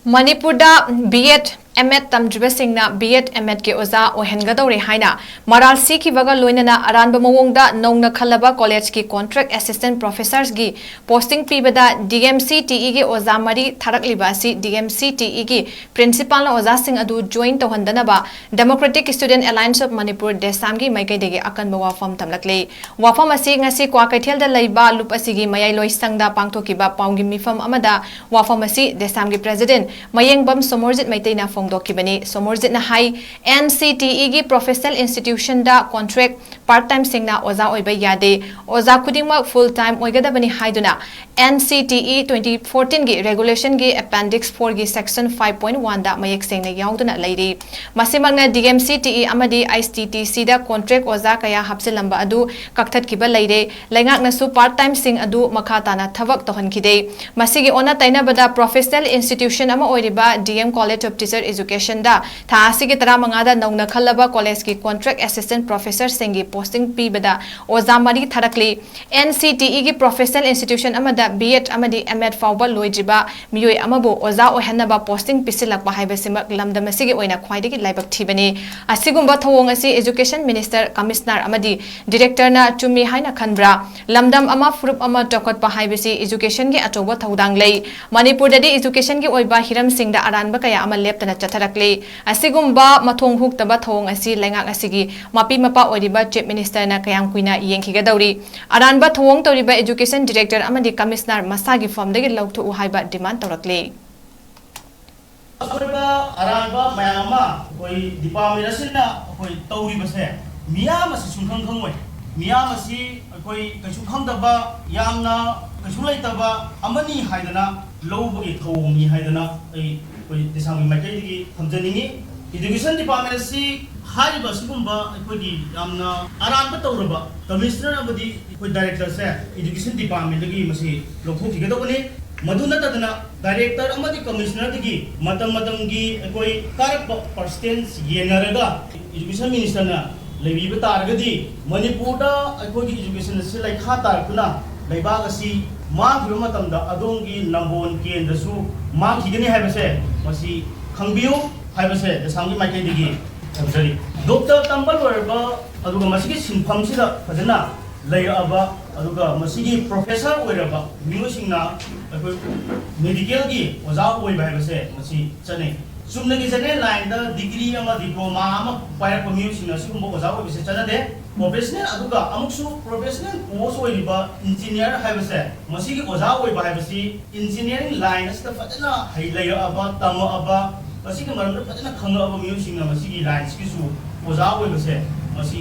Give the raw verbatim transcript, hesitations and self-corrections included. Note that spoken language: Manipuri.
ꯃꯅꯤꯄꯨꯔꯗ ꯕꯤ ꯑꯦꯗ, ꯑꯦꯝ ꯑꯦꯗ ꯇꯝꯗ꯭ꯔꯤꯕꯁꯤꯡꯅ ꯕꯤ ꯑꯦꯗ, ꯑꯦꯝ ꯑꯦꯗꯀꯤ ꯑꯣꯖꯥ ꯑꯣꯏꯍꯟꯒꯗꯧꯔꯦ ꯍꯥꯏꯅ ꯃꯔꯥꯜ ꯁꯤꯈꯤꯕꯒ ꯂꯣꯏꯅꯅ ꯑꯔꯥꯟꯕ ꯃꯑꯣꯡꯗ ꯅꯧꯅ ꯈꯜꯂꯕ ꯀꯣꯂꯦꯖꯀꯤ ꯀꯣꯟꯇ꯭ꯔꯦꯛ ꯑꯦꯁꯤꯁꯇꯦꯟꯠ ꯄ꯭ꯔꯣꯐꯦꯁꯔꯁꯒꯤ ꯄꯣꯁꯇꯤꯡ ꯄꯤꯕꯗ ꯗꯤ ꯑꯦꯝ ꯁꯤ ꯇꯤ ꯏꯒꯤ ꯑꯣꯖꯥ ꯃꯔꯤ ꯊꯥꯔꯛꯂꯤꯕ ꯑꯁꯤ ꯗꯤ ꯑꯦꯝ ꯁꯤ ꯇꯤ ꯏꯒꯤ ꯄ꯭ꯔꯤꯟꯁꯤꯄꯥꯜꯅ ꯑꯣꯖꯥꯁꯤꯡ ꯑꯗꯨ ꯖꯣꯏꯟ ꯇꯧꯍꯟꯗꯅꯕ Democratic Student Alliance of Manipur, ꯗꯦꯁꯥꯝꯒꯤ ꯃꯥꯏꯀꯩꯗꯒꯤ ꯑꯀꯟꯕ ꯋꯥꯐꯝ ꯊꯝꯂꯛꯂꯤ꯫ ꯋꯥꯐꯝ ꯑꯁꯤ ꯉꯁꯤ ꯀ꯭ꯋꯥꯀꯩꯊꯦꯜꯗ ꯂꯩꯕ ꯂꯨꯞ ꯑꯁꯤꯒꯤ ꯃꯌꯥꯏꯂꯣꯏ ꯁꯪꯗ ꯄꯥꯡꯊꯣꯛꯈꯤꯕ ꯄꯥꯎꯒꯤ ꯃꯤꯐꯝ ꯑꯃꯗ ꯋꯥꯐꯝ ꯑꯁꯤ ꯗꯦꯁꯥꯝꯒꯤ president Mayengbam Somorjit ꯃꯩꯇꯩꯅ ꯐꯣꯡꯗꯣꯛꯈꯤꯕꯅꯤ꯫ ꯁꯣꯃꯣꯔꯖꯤꯠꯅ high, and C T ꯏꯒꯤ ꯄ꯭ꯔꯣꯐꯦꯁꯅꯦꯜ ꯏꯟꯁꯇꯤꯇ꯭ꯌꯨꯁꯟꯗ ꯀꯣꯟꯇ꯭ꯔꯦꯛ ꯄꯥꯔꯠ ꯇꯥꯏꯝꯁꯤꯡꯅ ꯑꯣꯖꯥ ꯑꯣꯏꯕ ꯌꯥꯗꯦ꯫ ꯑꯣꯖꯥ ꯈꯨꯗꯤꯡꯃꯛ ꯐꯨꯜ ꯇꯥꯏꯝ ꯑꯣꯏꯒꯗꯕꯅꯤ ꯍꯥꯏꯗꯨꯅ N C T E twenty ꯐꯣꯔꯇꯤꯟꯒꯤ ꯔꯦꯒꯨꯂꯦꯁꯟꯒꯤ ꯑꯦꯄꯦꯟꯗꯤꯛꯁ ꯐꯣꯔꯒꯤ ꯁꯦꯛꯁꯟ ꯐꯥꯏꯚ ꯄꯣꯏꯟꯠ ꯋꯥꯟꯗ ꯃꯌꯦꯛ ꯁꯦꯡꯅ ꯌꯥꯎꯗꯨꯅ ꯂꯩꯔꯤ꯫ ꯃꯁꯤꯃꯛꯅ D M C T E ꯑꯃꯗꯤ ꯑꯥꯏ ꯑꯦꯁ ꯇꯤ ꯇꯤ ꯁꯤꯗ ꯀꯣꯟꯇ꯭ꯔꯦꯛ ꯑꯣꯖꯥ ꯀꯌꯥ ꯍꯥꯞꯆꯤꯜꯂꯝꯕ ꯑꯗꯨ ꯀꯛꯊꯠꯈꯤꯕ ꯂꯩꯔꯦ꯫ ꯂꯩꯉꯥꯛꯅꯁꯨ ꯄꯥꯔꯠ ꯇꯥꯏꯝꯁꯤꯡ ꯑꯗꯨ ꯃꯈꯥ ꯇꯥꯅ ꯊꯕꯛ ꯇꯧꯍꯟꯈꯤꯗꯦ꯫ ꯃꯁꯤꯒꯤ ꯑꯣꯟꯅ ꯇꯩꯅꯕꯗ ꯄ꯭ꯔꯣꯐꯦꯁꯅꯦꯜ ꯏꯟꯁꯇꯤꯇ꯭ꯌꯨꯁꯟ ꯑꯃ ꯑꯣꯏꯔꯤꯕ D M college of teacher ꯏꯖꯨꯀꯦꯁꯟꯗ ꯊꯥ ꯑꯁꯤꯒꯤ ꯇꯔꯥꯃꯉꯥꯗ ꯅꯧꯅ ꯈꯜꯂꯕ ꯀꯣꯂꯦꯖꯀꯤ ꯀꯣꯟꯇ꯭ꯔꯦꯛ ꯑꯦꯁꯤꯁꯇꯦꯟꯠ ꯄ꯭ꯔꯣꯐꯦꯁꯔꯁꯤꯡꯒꯤ ꯄꯣꯁꯇꯤꯡ ꯄꯤꯕꯗ ꯑꯣꯖꯥ ꯃꯔꯤ ꯊꯥꯔꯛꯂꯤ꯫ ꯑꯦꯟ ꯁꯤ ꯇꯤ ꯏꯒꯤ ꯄ꯭ꯔꯣꯐꯦꯁꯅꯦꯜ ꯏꯟꯁꯇꯤꯇ꯭ꯌꯨꯁꯟ ꯑꯃꯗ ꯕꯤ ꯑꯦꯗ ꯑꯃꯗꯤ ꯑꯦꯝ ꯑꯦꯗ ꯐꯥꯎꯕ ꯂꯣꯏꯗ꯭ꯔꯤꯕ ꯃꯤꯑꯣꯏ ꯑꯃꯕꯨ ꯑꯣꯖꯥ ꯑꯣꯏꯍꯟꯅꯕ ꯄꯣꯁꯇꯤꯡ ꯄꯤꯁꯤꯜꯂꯛꯄ ꯍꯥꯏꯕꯁꯤꯃꯛ ꯂꯝꯗꯝ ꯑꯁꯤꯒꯤ ꯑꯣꯏꯅ ꯈ꯭ꯋꯥꯏꯗꯒꯤ ꯂꯥꯏꯕꯛ ꯊꯤꯕꯅꯤ꯫ ꯑꯁꯤꯒꯨꯝꯕ ꯊꯧꯑꯣꯡ ꯑꯁꯤ ꯏꯖꯨꯀꯦꯁꯟ ꯃꯤꯅꯤꯁꯇꯔ, ꯀꯃꯤꯁꯅꯔ ꯑꯃꯗꯤ ꯗꯤꯔꯦꯛꯇꯔꯅ ꯆꯨꯝꯃꯤ ꯍꯥꯏꯅ ꯈꯟꯕ꯭ꯔꯥ? ꯂꯝꯗꯝ ꯑꯃ, ꯐꯨꯔꯨꯞ ꯑꯃ ꯆꯥꯎꯈꯠꯄ ꯍꯥꯏꯕꯁꯤ ꯏꯖꯨꯀꯦꯁꯟꯒꯤ ꯑꯆꯧꯕ ꯊꯧꯗꯥꯡ ꯂꯩ꯫ ꯃꯅꯤꯄꯨꯔꯗꯗꯤ ꯏꯖꯨꯀꯦꯁꯟꯒꯤ ꯑꯣꯏꯕ ꯍꯤꯔꯝꯁꯤꯡꯗ ꯑꯔꯥꯟꯕ ꯀꯌꯥ ꯑꯃ ꯂꯦꯞꯇꯅ ꯆꯠꯊꯔꯛꯂꯤ꯫ ꯑꯁꯤꯒꯨꯝꯕ ꯃꯊꯣꯡ ꯍꯨꯛꯇꯕ ꯊꯧꯑꯣꯡ ꯑꯁꯤ ꯂꯩꯉꯥꯛ ꯑꯁꯤꯒꯤ ꯃꯄꯤ ꯃꯄꯥ ꯑꯣꯏꯔꯤꯕ ꯆꯤꯐ ꯃꯤꯅꯤꯁꯇꯔꯅ ꯀꯌꯥꯝ ꯀꯨꯏꯅ ꯌꯦꯡꯈꯤꯒꯗꯧꯔꯤ? ꯑꯔꯥꯟꯕ ꯊꯧꯑꯣꯡ ꯇꯧꯔꯤꯕ ꯏꯖꯨꯀꯦꯁꯟ ꯗꯤꯔꯦꯛꯇꯔ ꯑꯃꯗꯤ ꯀꯃꯤꯁꯅꯔ ꯃꯁꯥꯒꯤ ꯐꯝꯗꯒꯤ ꯂꯧꯊꯣꯛꯎ ꯍꯥꯏꯕ ꯗꯤꯃꯥꯟ ꯇꯧꯔꯛꯂꯤ꯫ ꯑꯁꯣꯏꯕ ꯑꯔꯥꯟꯕ ꯃꯌꯥꯝ ꯑꯃ ꯑꯩꯈꯣꯏ ꯗꯤꯄꯥꯔꯠꯃꯦꯟ ꯑꯁꯤꯅ ꯑꯩꯈꯣꯏ ꯇꯧꯔꯤꯕꯁꯦ ꯃꯤꯌꯥꯝ ꯑꯁꯤ ꯁꯨꯡꯈꯪ ꯈꯪꯉꯣꯏ꯫ ꯃꯤꯌꯥꯝ ꯑꯁꯤ ꯑꯩꯈꯣꯏ ꯀꯩꯁꯨ ꯈꯪꯗꯕ, ꯌꯥꯝꯅ ꯀꯩꯁꯨ ꯂꯩꯇꯕ ꯑꯃꯅꯤ ꯍꯥꯏꯗꯅ ꯂꯧꯕꯒꯤ ꯊꯧꯑꯣꯡꯅꯤ ꯍꯥꯏꯗꯅ ꯑꯩ ꯑꯩꯈꯣꯏ ꯗꯦꯁꯥꯝꯒꯤ ꯃꯥꯏꯀꯩꯗꯒꯤ ꯊꯝꯖꯅꯤꯡꯉꯤ꯫ ꯏꯗꯨꯀꯦꯁꯟ ꯗꯤꯄꯥꯔꯠꯃꯦꯟ ꯑꯁꯤ ꯍꯥꯏꯔꯤꯕ ꯑꯁꯤꯒꯨꯝꯕ ꯑꯩꯈꯣꯏꯒꯤ ꯌꯥꯝꯅ ꯑꯔꯥꯟꯕ ꯇꯧꯔꯕ ꯀꯃꯤꯁꯅꯔ ꯑꯃꯗꯤ ꯑꯩꯈꯣꯏ ꯗꯥꯏꯔꯦꯛꯇꯔꯁꯦ ꯏꯗꯨꯀꯦꯁꯟ ꯗꯤꯄꯥꯔꯠꯃꯦꯟꯗꯒꯤ ꯃꯁꯤ ꯂꯧꯊꯣꯛꯈꯤꯒꯗꯧꯕꯅꯤ꯫ ꯃꯗꯨ ꯅꯠꯇꯗꯅ ꯗꯥꯏꯔꯦꯛꯇꯔ ꯑꯃꯗꯤ ꯀꯃꯤꯁꯅꯔꯗꯒꯤ ꯃꯇꯝ ꯃꯇꯝꯒꯤ ꯑꯩꯈꯣꯏ ꯀꯥꯔꯛꯄ ꯄꯥꯔꯁꯦꯟꯇꯦꯖ ꯌꯦꯡꯅꯔꯒ ꯏꯗꯨꯀꯦꯁꯟ ꯃꯤꯅꯤꯁꯇꯔꯅ ꯂꯩꯕꯤꯕ ꯇꯥꯔꯒꯗꯤ ꯃꯅꯤꯄꯨꯔꯗ ꯑꯩꯈꯣꯏꯒꯤ ꯏꯗꯨꯀꯦꯁꯟ ꯑꯁꯤ ꯂꯩꯈꯥ ꯇꯥꯔꯛꯇꯨꯅ ꯂꯩꯕꯥꯛ ꯑꯁꯤ ꯃꯥꯡꯈꯤꯕ ꯃꯇꯝꯗ ꯑꯗꯣꯝꯒꯤ ꯅꯝꯕꯣꯜ ꯀꯦꯟꯗ꯭ꯔꯁꯨ ꯃꯥꯡꯈꯤꯒꯅꯤ ꯍꯥꯏꯕꯁꯦ ꯃꯁꯤ ꯈꯪꯕꯤꯌꯨ ꯍꯥꯏꯕꯁꯦ ꯗꯦꯁꯥꯝꯒꯤ ꯃꯥꯏꯀꯩꯗꯒꯤ ꯊꯝꯖꯔꯤ꯫ ꯗꯣꯛꯇꯔ ꯇꯝꯕ ꯂꯣꯏꯔꯕ ꯑꯗꯨꯒ ꯃꯁꯤꯒꯤ ꯁꯤꯟꯐꯝꯁꯤꯗ ꯐꯖꯅ ꯂꯩꯔꯛꯑꯕ ꯑꯗꯨꯒ ꯃꯁꯤꯒꯤ ꯄ꯭ꯔꯣꯐꯦꯁꯔ ꯑꯣꯏꯔꯕ ꯃꯤꯑꯣꯏꯁꯤꯡꯅ ꯑꯩꯈꯣꯏ ꯃꯦꯗꯤꯀꯦꯜꯒꯤ ꯑꯣꯖꯥ ꯑꯣꯏꯕ ꯍꯥꯏꯕꯁꯦ ꯃꯁꯤ ꯆꯠꯅꯩ꯫ ꯆꯨꯝꯅꯒꯤ ꯖꯦꯅꯔꯦꯜ ꯂꯥꯏꯟꯗ ꯗꯤꯒ꯭ꯔꯤ ꯑꯃ ꯗꯤꯄ꯭ꯂꯣꯃꯥ ꯑꯃ ꯄꯥꯏꯔꯛꯄ ꯃꯤꯑꯣꯏꯁꯤꯡꯅ ꯑꯁꯤꯒꯨꯝꯕ ꯑꯣꯖꯥ ꯑꯣꯏꯕꯁꯦ ꯆꯠꯅꯗꯦ꯫ ꯄ꯭ꯔꯣꯐꯦꯁꯅꯦꯜ ꯑꯗꯨꯒ ꯑꯃꯨꯛꯁꯨ ꯄ꯭ꯔꯣꯐꯦꯁꯅꯦꯜ ꯀꯣꯔꯁ ꯑꯣꯏꯔꯤꯕ ꯏꯟꯖꯤꯅꯤꯌꯔ ꯍꯥꯏꯕꯁꯦ ꯃꯁꯤꯒꯤ ꯑꯣꯖꯥ ꯑꯣꯏꯕ ꯍꯥꯏꯕꯁꯤ ꯏꯟꯖꯤꯅꯤꯌꯥꯔꯤꯡ ꯂꯥꯏꯟ ꯑꯁꯤꯗ ꯐꯖꯅ ꯍꯩ ꯂꯩꯔꯛꯑꯕ ꯇꯝꯃꯛꯑꯕ ꯃꯁꯤꯒꯤ ꯃꯔꯝꯗ ꯐꯖꯅ ꯈꯪꯉꯛꯑꯕ ꯃꯤꯑꯣꯏꯁꯤꯡꯅ ꯃꯁꯤꯒꯤ ꯂꯥꯏꯟꯁꯤꯒꯤꯁꯨ ꯑꯣꯖꯥ ꯑꯣꯏꯕꯁꯦ ꯃꯁꯤ